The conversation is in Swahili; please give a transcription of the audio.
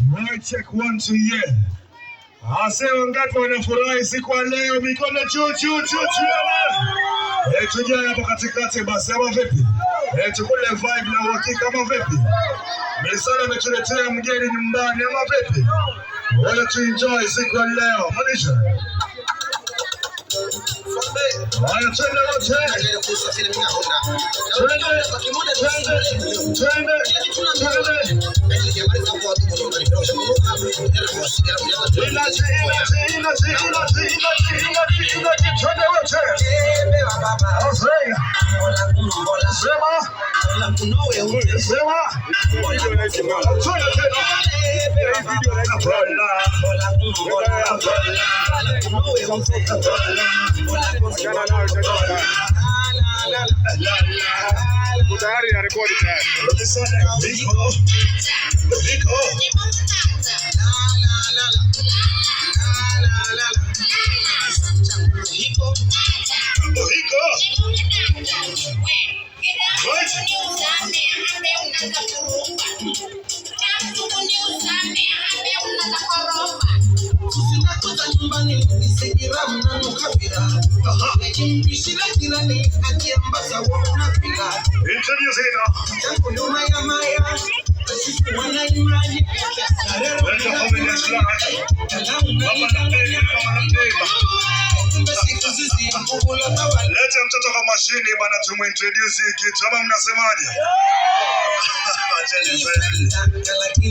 Mic check one two, yeah. Ase wangapi wanafurahi siku ya leo? Mikono juu juu juu juu. Eh, tujae hapo katikati basi, ama vipi? Eh, tukule vibe na uhakika ama vipi? Milisana ametuletea mgeni nyumbani ama vipi? Wala tu enjoy siku ya leo. Manisha. Haya, twende wote. Twende, twende, twende, twende. Inaji, inaji, inaji, inaji, inaji, inaji, inaji, twende wote. Azee. Sema, sema. Twende tena. Bola, bola. Tayari na rekodi tayari. Rico, Rico. Rico. Right. Introduce it. Leta familia slide. Mama na baby, mama na baby. Leta mtoto kwa mashini bana, tumuintroduce hii kitu ama mnasemaje? Acheni sasa.